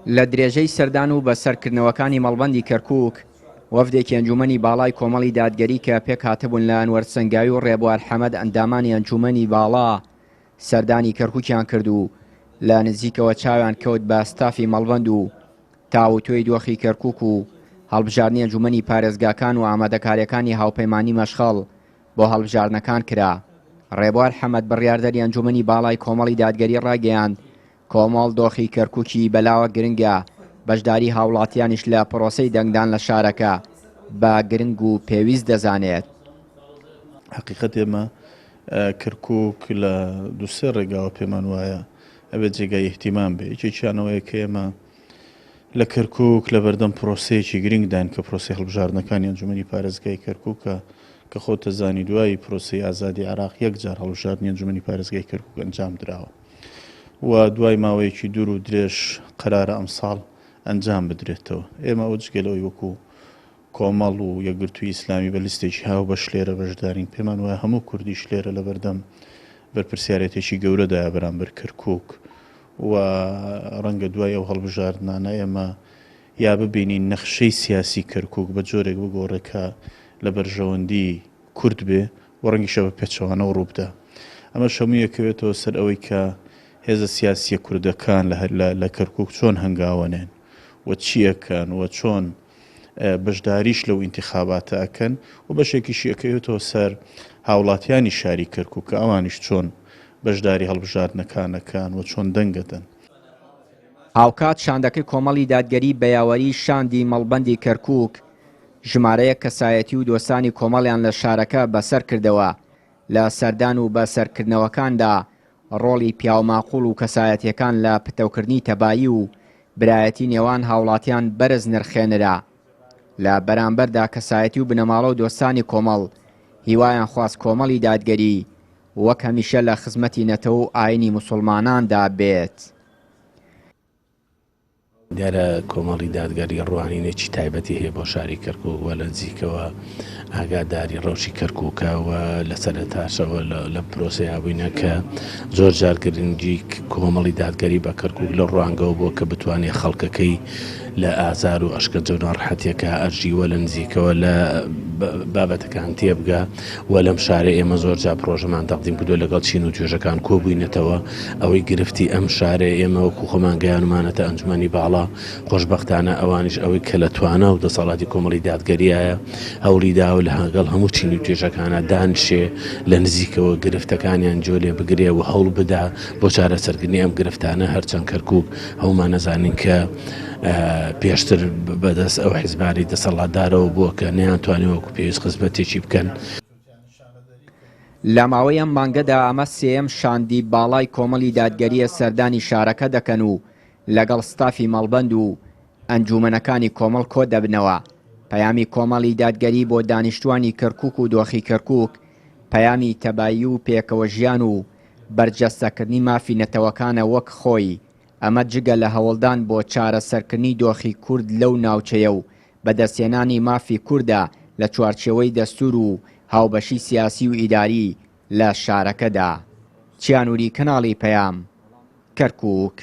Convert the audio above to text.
لە درێژەی سەردان و بەسەرکردنەوەکانی مەڵبەندی کەرکووک، وەفدێکی ئەنجوومەنی باڵای کۆمەڵی دادگەری کە پێکهاتبوون لە ئەنوەر سەنگاوی و ڕێبوار حەمەد ئەندامانی ئەنجوومەنی باڵا سەردانی کەرکووکیان کرد و لە نزیکەوە چاویان کەوت بە ستافی مەڵبەند و تاوتوێی دۆخی کەرکووک و هەڵبژاردنی ئەنجوومەنی پارێزگاکان و ئامادەکارییەکانی هاوپەیمانی مەشخەڵ بۆ هەڵبژاردنەکان کرا. ڕێبوار حەمەد بڕیاردەری ئەنجوومەنی باڵای کۆمەڵی دادگەری ڕایگەیاند، کۆمەڵ دۆخی کەرکوکی بەلاوە گرنگە، بەشداری هاوڵاتیانیش لە پرۆسەی دەنگدان لە شارەکە بە گرنگ و پێویست دەزانێت. حەقیقەت ئێمە کەرکوک لە دوو سێ ڕێگاوە پێمان وایە ئەبێت جێگای ئیهتیمام بێ، یەکێکیان ئەوەیە کە ئێمە لە کەرکوک لە بەردەم پرۆسەیەکی گرنگداین کە پرۆسەی هەڵبژاردنەکانی ئەنجومەنی پارێزگای کەرکوکە کە خۆت دەزانی دوای پرۆسەی ئازادی عێراق یەک جار هەڵبژاردنی ئەنجومەنی پارێزگای کەرکوک ئەنجام دراوە و دوای ماوەیەکی دوور و درێژ قەرارە ئەمساڵ ئەنجام بدرێتەوە. ئێمە ئەو جگە لەوەی وەکو کۆمەڵ و یەکگرتووی ئیسلامی بە لیستێکی هاوبەش لێرە بەشدارین، پێمان وایە هەموو کوردیش لێرە لەبەردەم بەرپرسیارێتێکی گەورەدایە بەرامبەر کەرکووک و ڕەنگە دوای ئەو هەڵبژاردنانە ئێمە یا ببینین نەخشەی سیاسی کەرکووک بە جۆرێک بگۆڕێ کە لە بەرژەوەندی کورد بێ و ڕەنگیشە بە پێچەوانەوە ڕووبدا. ئەمەش هەمووی ئەکەوێتەوە سەر ئەوەی کە هێزە سیاسییە کوردەکان لە کەرکووک چۆن هەنگاوەنێن و چی ئەکەن و چۆن بەشداریش لەو ئینتیخاباتە ئەکەن و بەشێکیشی ئەکەوێتەوە سەر هاوڵاتیانی شاری کەرکووک کە ئەوانیش چۆن بەشداری هەڵبژاردنەکان ئەکەن و چۆن دەنگ ئەدەن. هاوکات شاندەکەی کۆمەڵی دادگەری بە یاوەریی شاندی مەڵبەندی کەرکووک ژمارەیەک کەسایەتی و دۆستانی کۆمەڵیان لە شارەکە بەسەر کردەوە، لە سەردان و بەسەرکردنەوەکاندا ڕۆڵی پیاوماقوڵ و کەسایەتیەکان لە پتەوکردنی تەبایی و برایەتی نێوان هاوڵاتیان بەرز نرخێنرا. لە بەرامبەردا کەسایەتی و بنەماڵە و دۆستانی کۆمەڵ هیوایان خواست کۆمەڵی دادگەری وەک هەمیشە لە خزمەتی نەتەوە و ئاینی موسوڵماناندا بێت. دیارە کۆمەڵی دادگەری ڕوانینێکی تایبەتی هەیە بۆ شاری کەرکوک و لە نزیکەوە ئاگاداری ڕەوشی کەرکوکە و لە سەرەتاشەوە لەم پرۆسەیا بووینە کە زۆر جار گرنگی کۆمەڵی دادگەری بە کەرکوک لە ڕوانگەوە بووە کە بتوانێت خەڵکەکەی لە ئازار و ئەشکەنجە و ناڕەحەتیەکە ئەرژی و لە نزیکەوە لە بابەتەکان تێبگا و لەم شارە ئێمە زۆر جار پرۆژەمان تەقدیم کردووە لەگەڵ چین و توێژەکان کۆبووینەتەوە ئەوەی گرفتی ئەم شارەیە ئێمە وەکو خۆمان گەیانومانەتە ئەنجومەنی باڵا خۆشبەختانە ئەوانیش ئەوەی کە لە توانا و دەسەڵاتی کۆمەڵی دادگەریایە هەوڵی داوە لەگەڵ هەموو چین و توێژەکانە دانشێ لە نزیکەوە گرفتەکانیان جۆ لێ بگرێ و هەوڵ بدا بۆ چارەسەرکردنی ئەم گرفتانە هەرچەند کەرکوک هەموومان ئەزانین کە پێشتر بەدەست ئەو حیزبانەی دەسەڵاتدارەوە بووە کە نەیانتوانیوە وەکو پێویست خزمەتێکی بکەن. لە ماوەی ئەم مانگەدا ئەمە سێیەم شاندی باڵای کۆمەڵی دادگەرییە سەردانی شارەکە دەکەن و لەگەڵ ستافی مەڵبەند و ئەنجوومەنەکانی کۆمەڵ کۆدەبنەوە. پەیامی کۆمەڵی دادگەری بۆ دانیشتووانی کەرکووک و دۆخی کەرکووک پەیامی تەبایی و پێکەوەژیان و بەرجەستەکردنی مافی نەتەوەکانە وەک خۆی، ئەمە جگە لە هەوڵدان بۆ چارەسەرکردنی دۆخی کورد لەو ناوچەیە و بەدەستهێنانی مافی کوردە لە چوارچێوەی دەستوور و هاوبەشی سیاسی و ئیداری لە شارەکەدا. چیانوری کەناڵی پەیام، کەرکووک.